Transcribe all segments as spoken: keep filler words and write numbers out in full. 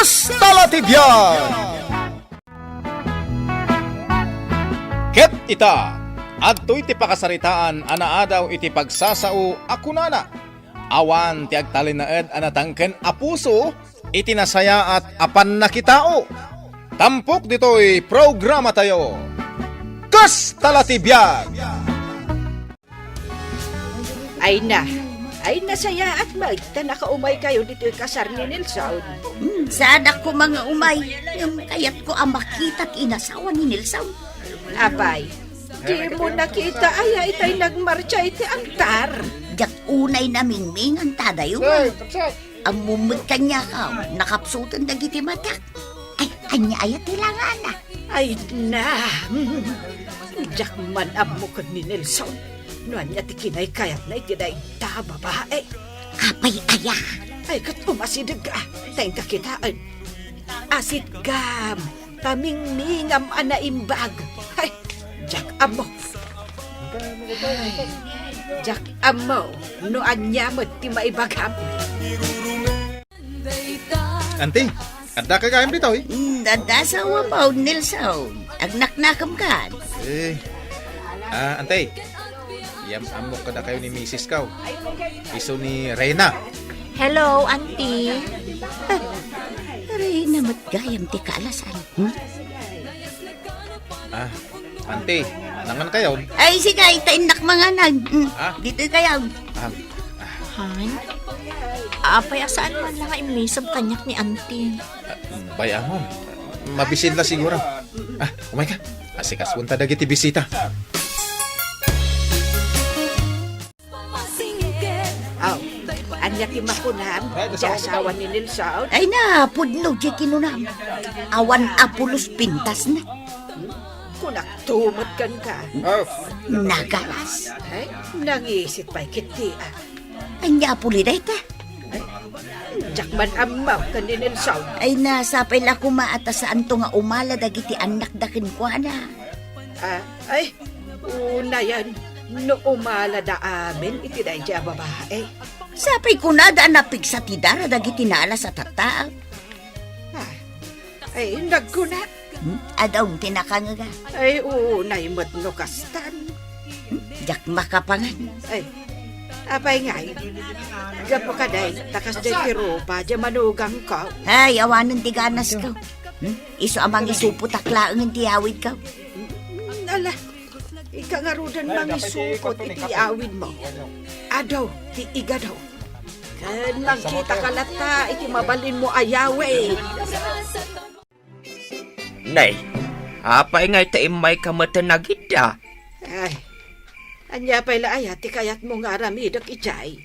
Talatibiag! Ket ita, adtoy ti pakasaritaan a naadaw iti pagsasao a kunana, awan ti agtalinaed a natangken a puso iti nasayaat a pannakitao. Tampok ditoy programatayo, Kas Talatibiag! Ay na, ay nasayaat met ta nakaumaykayo ditoy kasar ni Nelson. Hmm, saanak koma nga umay. Ngem kayatko a makita ti inasawa ni Nelson. Apay, dimo nakita aya itay nagmartsa iti altar? Diak unay namingmingan ta adayo. Ammom met kaniak, nakapsuten dagiti matak. Ay, ania aya ti langana? Ay na, diak man ammo ken ni Nelson no ania ti kinaykayatna iti dayta a babae. Apay aya? Ay, ket umasideg a, ta inka kitaen. Asit gam, kamingmingam a naimbag. Ay, diak ammo. Ay, diak ammo no ania met ti maibagam. Anti, adda ka gayam ditoy? Hmm, adda sa umapaw, Nelson. Agnaknakam kan. Eh, ah, Anti, yam-, ammok kadakayo ni misis ko. Isu ni Reyna. Hello, Auntie. Ah, Reyna met gayam ti kaalasan. Hmm? Ah, Auntie, nangan kayo? Ay, sige, ay, tainnak manganan. Hmm, Ah? dito kayo. Ah, Han? Apay a saan man lang nga immisem kaniak ni Auntie? Ah, bay-amon. Mabisin la siguro. Ah, umay ka. Asikasuon ta dagiti bisita. Aw, ania ti makunam? Ay, ti asawa ni Nelson? Ay na, pudno ti kinunam. Awan a pulos pintasna. Kunak tumet kenka. Aw. Nagalas. Ay, nangisit pay ketdi, ah. Ania a puli dayta? Ay, diak man ammo ken ni Nelson. Ay, nasapay la koma a ta saanto nga umala dagiti annakda kenkuana. Ah, ay, unayen, no umalada amin iti daydiay a babae. Sapay kunada a napigsa ti dara dagiti naalas a tattao. Ah, ay, nagkuna. Hmm? Adda ti nakangega. Ay, unay met no kastan. Hmm? Diak makapangan. Ay, apay ngay? Gapu kadi, ta kasdiay ti rupa, diay manugangko. Ay, awanen ti ganasko. Hmm? Isu a mangisupotak laengen ti awidko. Hmm, ala, ika ngaruden mangisupot iti awidmo. Adu ti igadu. Ken mangkitaka latta iti mabalinmo a yawe. Nay, apay ngay ta immayka met a nagidda? Ay, ania pay la aya ti kayatmo nga aramidek idiay?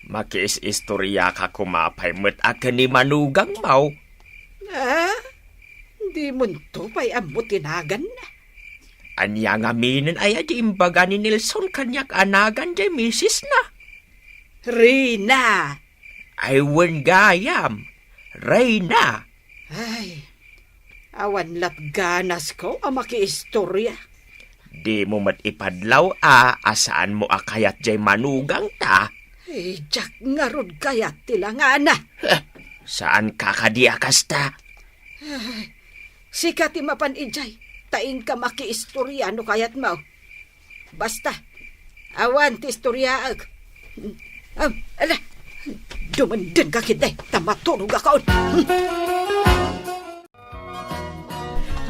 Makiis-istoriaka koma pay met a ken ni manugangmo. Ah? Dimonto pay ammo ti naganna? Ania ngaminen aya ti imbaga ni Nelson kaniak a nagan diay misisna? Rina! Ay, wen gayam, Reyna. Ay, awan lat ganasko a makiistoria. Dimo met ipadlaw a, a saanmo a kayat diay manugangta. Ay, diak ngarud kayat ti langana. Heh, saanka kadi a kasta? Ay, sika ti mapan idiay, ta inka makiistoria no kayatmo. Basta, awan ti istoriaek. Am, ala, dumendengka ketdi, ta maturogakon.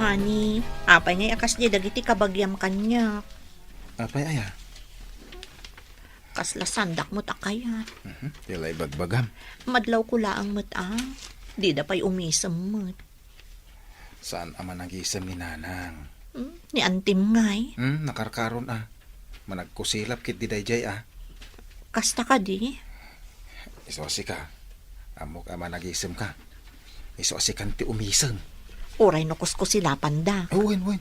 Honey, apay ngay a kasdiay dagiti kabagiam kaniak? Apay aya? Kasla sandak met a kayat. Mhm, ti la ibagbagam. Madlawko laeng met a. Dida pay umisem met. Saan a managisem ni Nanang? Hmm, ni Antim ngay? Hmm, nakarkaron a. Managkusilap ketdi daydiay a. Kasta kadi? Isu a sika. Ammok a managisemka. Isu a sikan ti umisem. Uray no kuskusilapanda. Ay, wen, wen.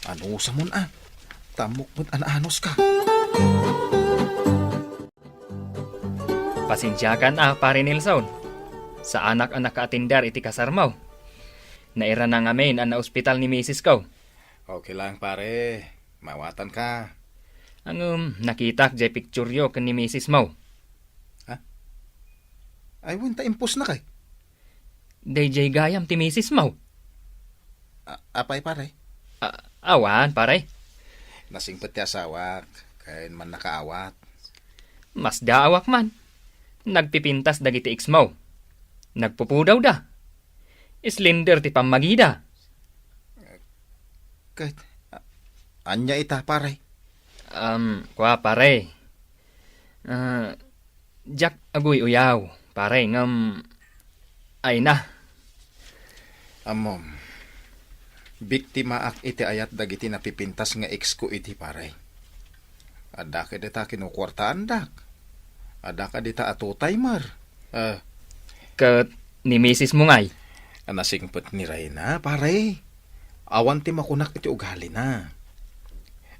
Anusamon a. Ta ammok met a naanuska. Pasensiakan a, Pare Nelson. Saanak a nakaatender iti kasarmo. Nairana ngamin a naospital ni misisko. Okay lang, pare. Maawatanka. Ngem, nakitak diay pictureyo ken ni misismo. Ha? Ay, wen ta impostnakay. Daydiay gayam ti misismo. A-, apay, pare? A-, awan, pare. Nasingpet ti asawak, ken mannakaawat. Masdaawak man. Nagpipintas dagiti ex-mo. Nagpupudawda. Slender ti pammagida. Ket, a-, ania ita, pare? Um, kua, pare. Ah, diak aguy-uyaw, pare, ngem, ay na. Ammom, biktimaak iti ayat dagiti napipintas nga ex-ko idi, pare. Adda kadita kinukuartaandak. Adda kadita a two-timer. Ah. Ket ni misis mo ngay? A nasingpet ni Reyna, pare. Awan ti makunak iti ugalina.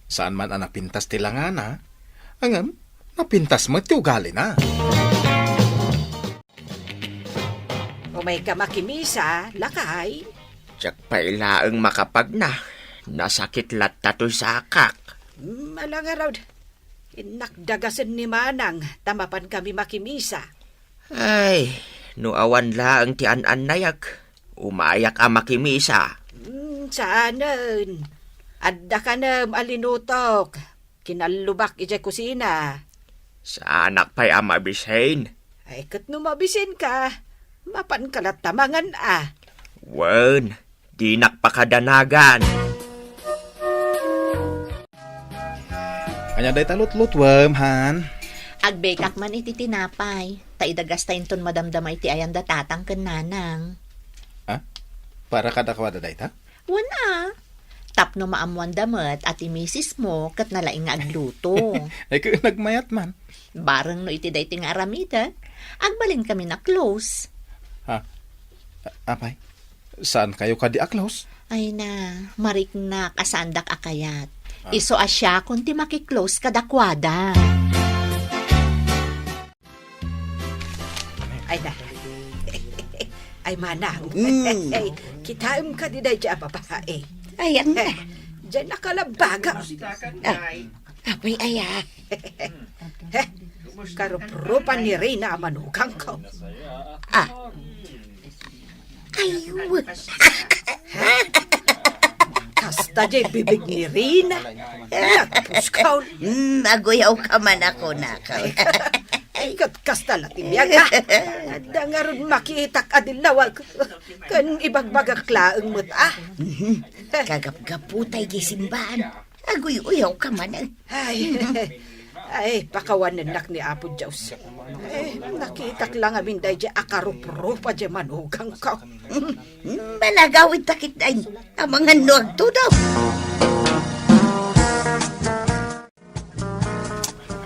Saan man a napintas ti langana, ngem napintas met ti ugalina. Umayka makimisa, lakay. Diak pay laeng makapagna. Nasakit latta toy sakak. Mm, ala ngarud. Innak dagasen ni Manang ta mapan kami makimisa. Ay, no awan laeng ti an-annayag, umayak a makimisa. Mm, saanen. Adda kanem a linutok. Kinallubak idiay kusina. Saanak pay a mabisin? Ay, ket no mabisinka, mapanka latta mangan a. Wen, dinak pakadanagan. Ania dayta lutlutuem, han? Agbekak man iti tinapay, ta idagasta inton madamdama iti ayan da tatang ken nanang. Ah? Para kadakuada dayta? Wen a. Tapno maammuanda met a ti misis mo ket nalaing nga agluto. Ay, ket nagmayat man. Bareng no iti daytoy nga aramiden, agbalin kami na close. Ha? A-, apay? Saan kayo kadi a close? Ay na, mariknak a saandak a kayat. Ah. Isu a siakon ti maki-close kadakuada. Ay na. Ay, Manang. Mm. Kitaem kadi daydiay a babae. Ay, ang Eh, diyan nakalabaga. Ah, apoy aya. Eh, karuprupan ni Reyna a manugangko. Ah. Ay, wa. Kasta diay bibig ni Reyna. Nagpuskaw. Mm, aguyaw ka man ako, nakaw. Ay, kat-, kasta la ti biag, ha? Adda ngarud makitak a dillawag. Kan ibagbagak laeng met, ah. Mhm. Kagapgaputay di simbahan. Aguy-uyaw ka man, eh. Ay, ay, pakawanennak ni Apo Dios. Eh, nakitak la ngamin daydiay a karuprupa diay manugangko. Malagawid ta kitay. Amangan no agtudo.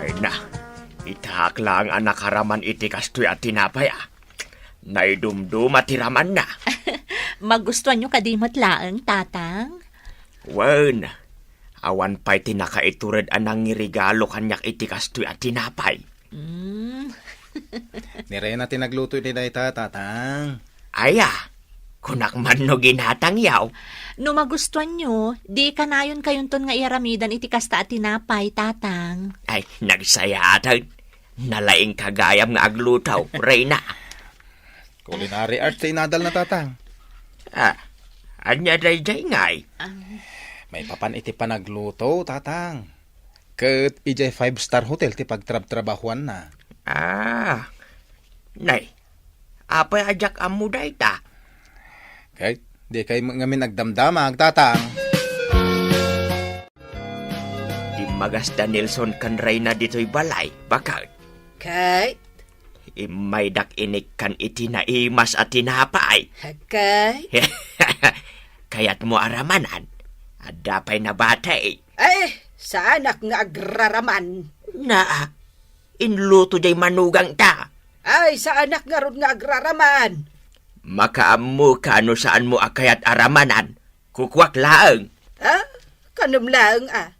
Ay na, itaak laeng a nakaraman iti kastoy a tinapay, a. Naidumduma ti ramanna. Magustuanyo kadi met laeng, Tatang? Wen, awan pay ti nakaitured a nangirigalo kaniak iti kastoy a tinapay. Mm. Ni Reyna ti nagluto iti dayta, Tatang. Aya, kunak man no ginatangyaw. No magustuanyo, di kanayon kayonton nga iyaramidan iti kasta a tinapay, Tatang. Ay, nagsayaaten. Nalaingka gayam nga agluto, Reyna. Culinary arts ti inadalna, Tatang. Ah, ania daydiay ngay? Ah. Maipapan iti panagluto, Tatang. Ket idiay five-star hotel ti pagtrabtrabahuanna. Ah. Nay, apay a diak ammo dayta? Ket dikay met ngamin agdamdamag, Tatang. Dimmagas da Nelson ken Reyna ditoy balay, baket. Ket? Immaydak inikkan iti naimas a tinapay. Ket? Kayatmo a ramanan? Adda pay nabati. Ay, saanak nga agraraman. Naa, inluto diay manugangta. Ay, saanak ngarud nga agraraman. Makaammoka no saanmo a kayat a ramanan. Kukuak laeng. Ah, kanem laeng a.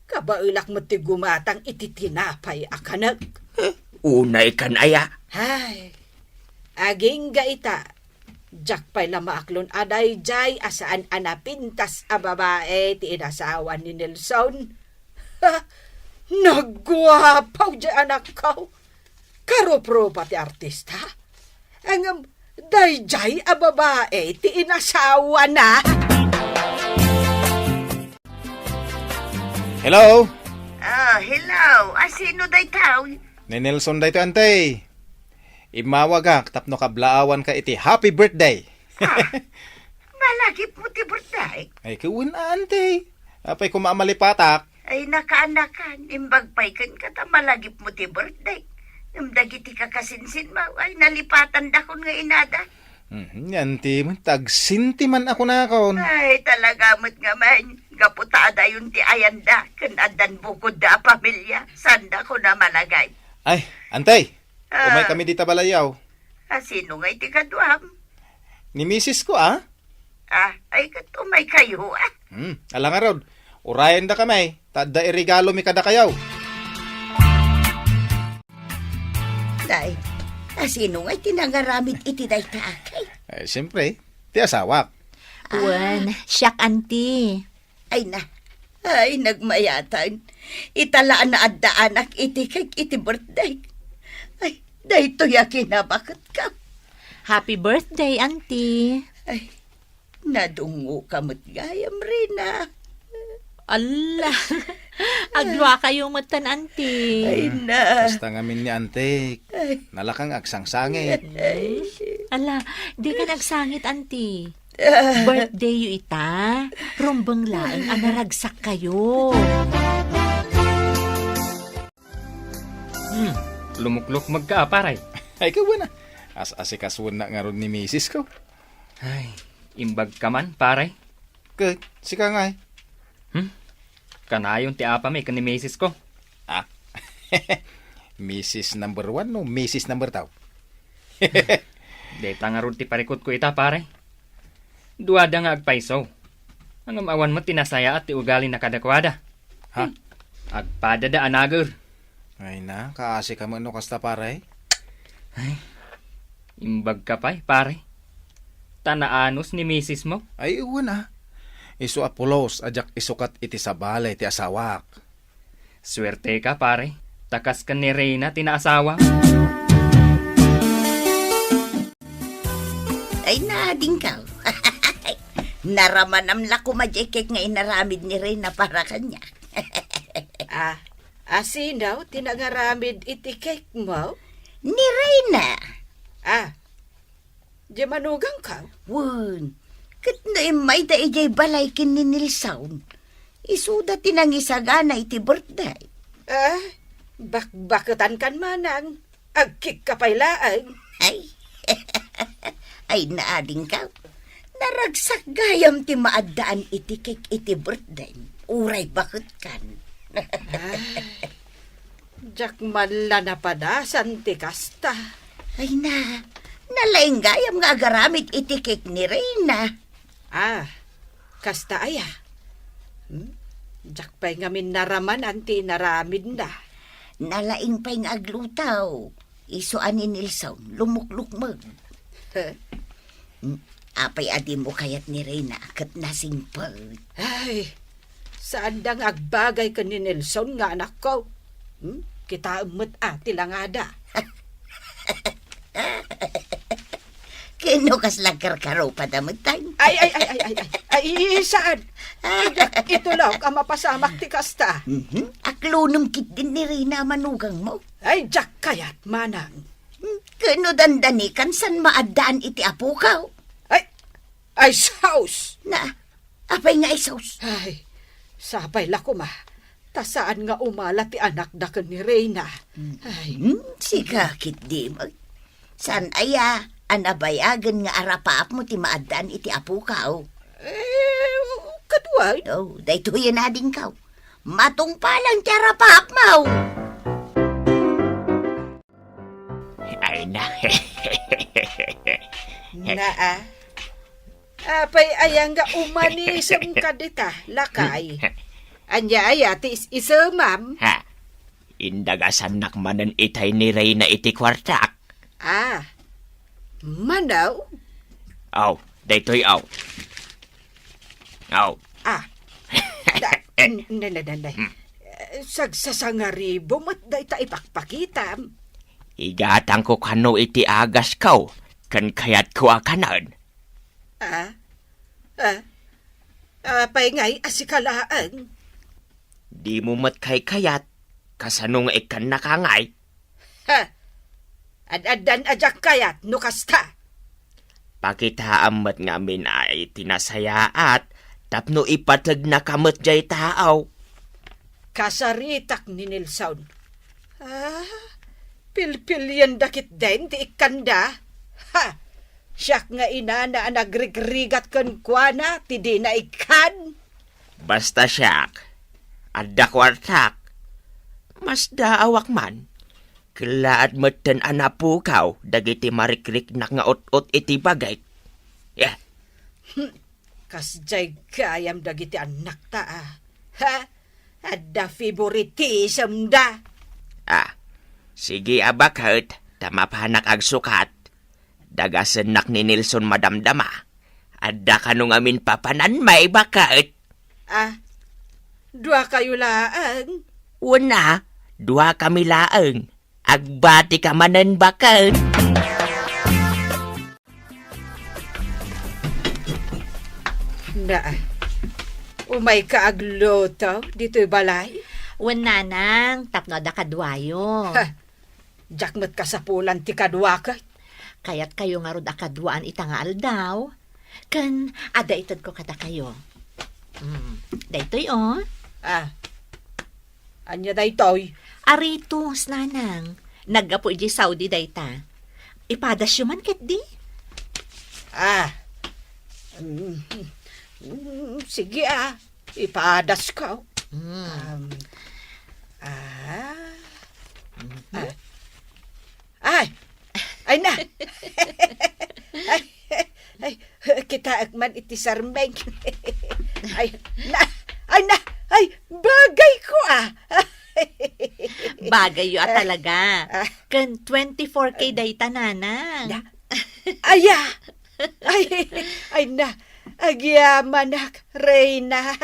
Kabaelak met ti gumatang iti tinapay a kanek. Eh, unay kan aya? Ay, agingga ita. Diak pay la maaklon a daydiay a saan a napintas a babae ti inasawa ni Nelson. Ha? Nagguapaw diay anakko. Karuprupa ti artista. Ngem, Daydiay a babae ti inasawana. Hello? Ah, hello. Ah, sino daytoy? Ni Nelson daytoy, ante. Immawagak tapno kablaawanka iti happy birthday. Ah, malagipmo ti birthday? Ay, kawen, ante. Apay koma a malipatak? Ay, nakaanakan, imbag pay kenka ta malagipmo ti birthday. Ngem dagiti kakasinsinmo, ay, nalipatandakon nga inada. Mhm, ni ante met, agsinti man a kunakon. Ay, talaga met ngamin, gapu ta adayon ti ayanda, ken addan bukodda a pamilia, saandakon a malagay. Ay, ante, Ah. Umaykami dita balayyo. Ah, sino ngay ti kaduam? Ni misis ko, ah. Ah, ay, ket umaykayo, ah. Hmm, ala ngarud. Urayendakami, ta adda iregalomi kadakayo. Day, ah, sino ngay ti nangaramid iti dayta, akay? Eh, siyempre, ti asawak. Ah. Wen, siak, anti. Ay na, ay, nagmayatan. Ita la a naaddaanak iti cake iti birthday. Ay, daytoy a kinabaketka. Happy birthday, auntie. Ay, nadungoka met gayam, Rina. Ala, agluakayo metten, auntie. Ay na. Kasta ngamin ni auntie. Ay. Nalakang agsangsangit. Ay. Ala, di ka nagsangit, auntie. Birthday yo ita. Rumbeng laeng a naragsakkayo. Hmm, lumuklukmegka, a, pare. Ay, kawen a. As-asikasuennak ngarud ni misis ko. Ay, imbagka man, pare. Ket, sika ngay? Hmm? Kanayon ti apami ken ni misis ko. Ah? Misis number one no misis number two? Dayta ngarud ti parikutko ita, pare. Duada nga agpayso. Ngem awan met ti nasayaat ti ugalina kadakuada. Ha? Hmm. Agpadada a nager. Ay na, kaasika met no kasta, pare. Ay, imbagka pay, pare. Ta naanus ni misismo? Ay, wen a. Isu a pulos a diak isukat iti sabali ti asawak. Suerteka, pare. Ta kas ken ni Reyna ti naasawa. Ay, naadingkaw. Naramanam la koma diay cake nga inaramid ni Reyna para kaniak. Ah, a, sino ti nangaramid iti cake mo? Ni Reyna. Ah, di manugangkaw? Wen, ket no immayda idiay balay ken ni Nelson, isuda ti nangisagana iti birthday. Ah, bakbaketankan manang. Agcake ka pay laeng. Ay. Ay, naadingkaw. Naragsak gayam ti maaddaan iti cake iti birthday. Uray baketkan. Ay, diak man la napadasan ti kasta. Ay na, nalaing gayam nga agaramid iti cake ni Reyna. Ah, kasta aya? Hmm? Diak pay ngamin naramanan ti inaramidna. Nalaing pay nga agluto. Isu a ni Nelson, lumuklukmeg. Huh? Hmm? Apay a dimo kayat ni Reyna ket nasingpet? Ay, saanda nga agbagay ken ni Nelson nga anakko. Hmm? Kitaem met a ti langada. Ken no kasla karkarupada metten. Ay, ay, ay, ay, ay, ay. Ay, saan? Ay, diak itulok a mapasamak ti kasta. Mhm. Aklonem ketdin ni Reyna a manugangmo. Ay, diak kayat, manang. Hmm, ken no dandanikan saan maaddaan iti apokaw? Ay, ay, sus! Na, apay nga isus? Ay, sapay la koma, ta saan nga umala ti anakda ken ni Reyna. Hmm. Ay. Hmm, sika ketdi met. Saan aya a nabayagen nga arapaapmo ti maaddaan iti apokaw? Eh, kaduay. Oh, daytoy a nadingkaw. Matungpalan ti arapaapmo. Ay na. Naa. Apay aya nga umanisem ka dita, lakay? Ania aya ti is-isemam? Ha? Indagasannak manen itay ni Reyna iti kuartak. Ah. Manaw? Aw, daytoy aw. Aw. Ah. Da, n-, n-, n-, n-, Hmm. Eh, sagsasangaribo met dayta ipakpakitam. Igatangko kano iti agasko, ken kayatko a kanen. Ah? Ah? Apay ngay a sika laeng? Dimo met kaykayat, kasano nga ikkannaka ngay? Ha! Ad-addan a diak kayat no kasta. Pakitaam met ngamin a iti nasayaat tapno ipategnaka met diay tao. Kasaritak ni Nelson. Ah, pilpilienda ketdin ti ikkanda. Ha! Siak nga inana a nagrigrigat kenkuana ti dina ikkan. Basta siak, adda kuartak. Masdaawak man. Kellaat metten a napukaw dagiti marikriknak nga ut-ot iti bagik. Eh. Hmm, kasdiay gayam dagiti annakta, ah. Ha? Adda favoritismda. Ah, sige a baket, ta mapanak agsukat. Dagasennak ni Nelson madamdama. Adda kano ngamin papanan, may baket? Ah, dua kayo laeng? Una, dua kami laeng. Agbati ka manen, baket. Na, umay ka agluto ditoy balay? Wen, nanang, tapno adda kaduayo. Ha, diak met kasapulan ti kaduak. Kayat kayo ngarud a kaduaan ita nga aldaw. Ken adda itedko kadakayo. Mm, daytoy, oh. Ah, ania daytoy? Aritos, nanang. Naggapu idiay Saudi dayta. Ipadasyo man ketdi? Ah. Mm, mm, sige, ah. Ipadasko. Mm. Um, ah. Mhm. Ah. Ay! Ay na! Ay, ay, kitaek man iti sarmeng. Ay na! Ay na! Ay, bagay ko, ah! Bagay yo a talaga. Ah. Ken twenty-four K dayta, nanang. Na? Aya! Ay, ay na, agyamanak, Reyna.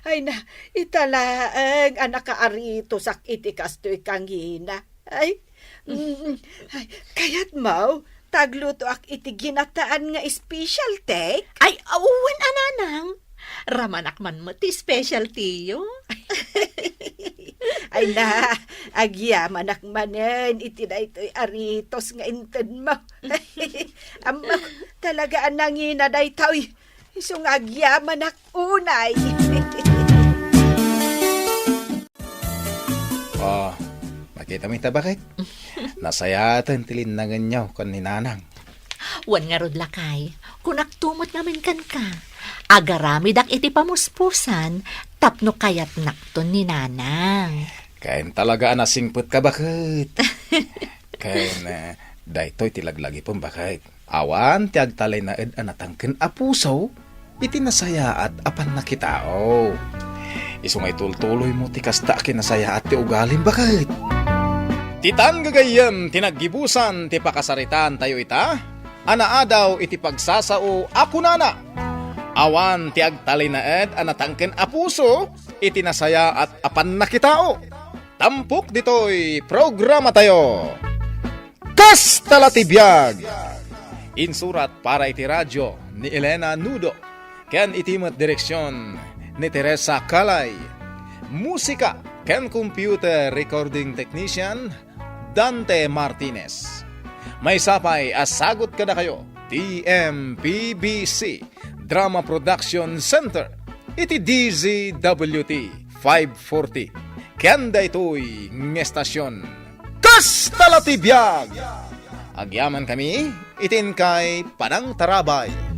Ay na, ita laeng a nakaaritosak iti kastoy kangina. Ay, mm, ay, kayatmo, ta aglutoak iti ginataan nga specialty? Ay, wen a, nanang. Ramanak man met ti specialty yo. Ay na, agyamanak manen iti daytoy aritos nga intedmo. Ammok, talaga a nangina daytoy. Isu nga agyamanak unay. Oh, makita mo ita, baket? Nasayaaten ti linnangenyo ken ni nanang. Wen ngarud, lakay, kunakto met ngamin kenka. Agaramidak iti pamuspusan tapno kayatnakton ni nanang. Ken talaga a nasingpetka, baket. Ken, eh, daytoy ti laglagipem, baket. Awan ti agtalinaed a natangken a puso iti nasayaat a pannakitao. Isu nga itultuloymo ti kasta a kinasayaat ti ugalim, baket. Ditan gagayyem ti naggibusan ti pakasaritaantayo ita a naadaw iti pagsasao a kunana, awan ti agtalinaed a natangken a puso iti nasayaat a pannakitao. Tampok ditoy programatayo. Kasta la ti biag! Insurat para iti radio ni Elena Nudo, ken iti met direksion ni Teresa Calay. Musika ken computer recording technician, Dante Martinez. Maysa pay a sagut kadakayo ti M P B C Drama Production Center iti D Z W T five forty. Ken daytoy nga estasion, Kasta la ti biag! Agyamankami iti inkay panangtarabay.